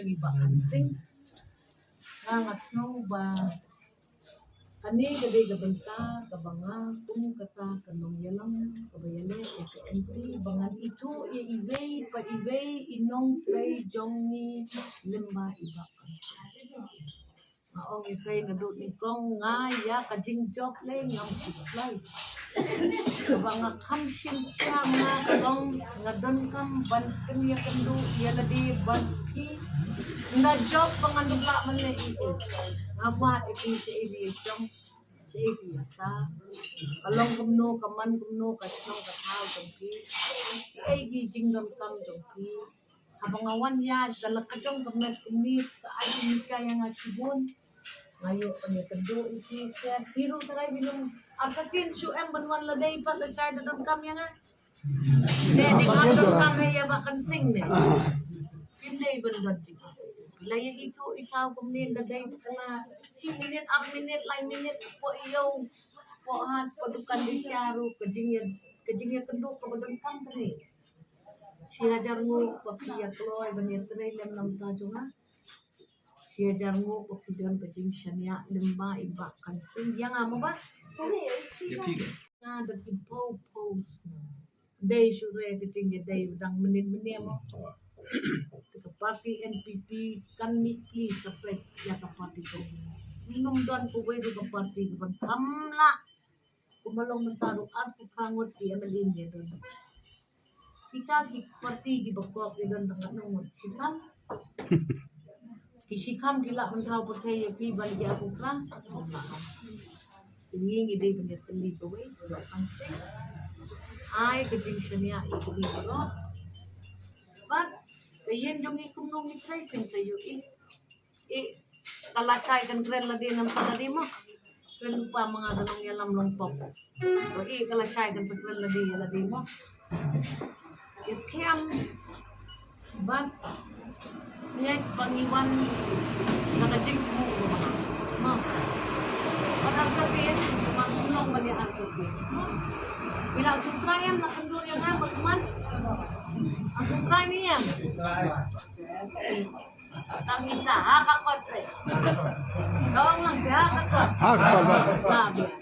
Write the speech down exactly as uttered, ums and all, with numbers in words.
Iba kan sing. Nga nga sngew ba kane ka dei ka bynta kaba nga kum kata ka nongïalam kaba ïaleh ïa ka M P ba ngan ithuh ïa iwei pa iwei i nongtrei jong ngi lyngba iba kan sing. Nga ong ïa phi naduh nyngkong nga ïa ka jingjop lei ngam sngewthuh. Kaba nga kham shim ïa nga ka long nga donkam ban pynïakynduh ïa lade bad phi. Nga jop ba ngan duh lah mynne ïa phi. Nga wad ïa phi shaei phi ïa jong shaei phi ïa sah. Ka long kumno ka man kumno ka shnong ka thaw jong phi. Shaei ki jingdonkam jong phi. Haba nga wan ïa da la ka jong ka met kumne ka ai ïa nga shibun. Nga ïoh pynïakynduh ïa phi sha phi ruh trai phi nym artatien shu em ban wan lada i pat lashai da donkam ïa nga. Ne dei nga donkam ïa ba kan sing ne. Phin dei ban don jingïathuh. La ïa ithuh i thaw kumne da dei kala shi minit, ar minit, lai minit, poi ïew, poi hat, poi dukan dei sha ruh ka jingïa ka jingïakynduh kaba donkam kane. Shi hajar nguh ba phi ïa kloi ban ïatrei lem na bynta jong nga. Shi hajar nguh ba phi don ka jingshaniah lyngba i ba kan sing ïa nga mo ba. Ïa phi ka. Nga da ki phew phew snem. Dei shuh re ka jingïadei ba dang mynnin mynnin mo. Te ka party N P P kan mih pli sa peit ïa ka party ko. Ngim don kawei ruh ka party kaban kham lah. Kumba long mynta ruh arphew phra ngut ki M L A ngi don. Kita ki party kiba kop ki don tang katno ngut? Shikham. Ki shikham ki lah ban thaw pyrthei ïa ki ban ïa arphew phra. Te ngi ngi dei ban ïatylli kawei, kawei kan sing. Ai ka jingshaniah ïa kawei baroh. Bad ka ïing jong ngi kumno ngi trei phin sa ïohi. I ka lashai kan kren lade namar lade mo. Kren lypa ma nga da nongïalam long pop. To i ka lashai kan sa kren lade ïa lade mo. I skhem ban ngeit ba ngi wan na ka jingthmu mo. Ban artatien, ban long ban ïa artatien. Ila sutrai em na kynduh ïa nga ba kumne. Sutrai ni em. Tang ita ha ka kot te. Dong lang sia ha ka kot. Ha ka kot. Lah, biar.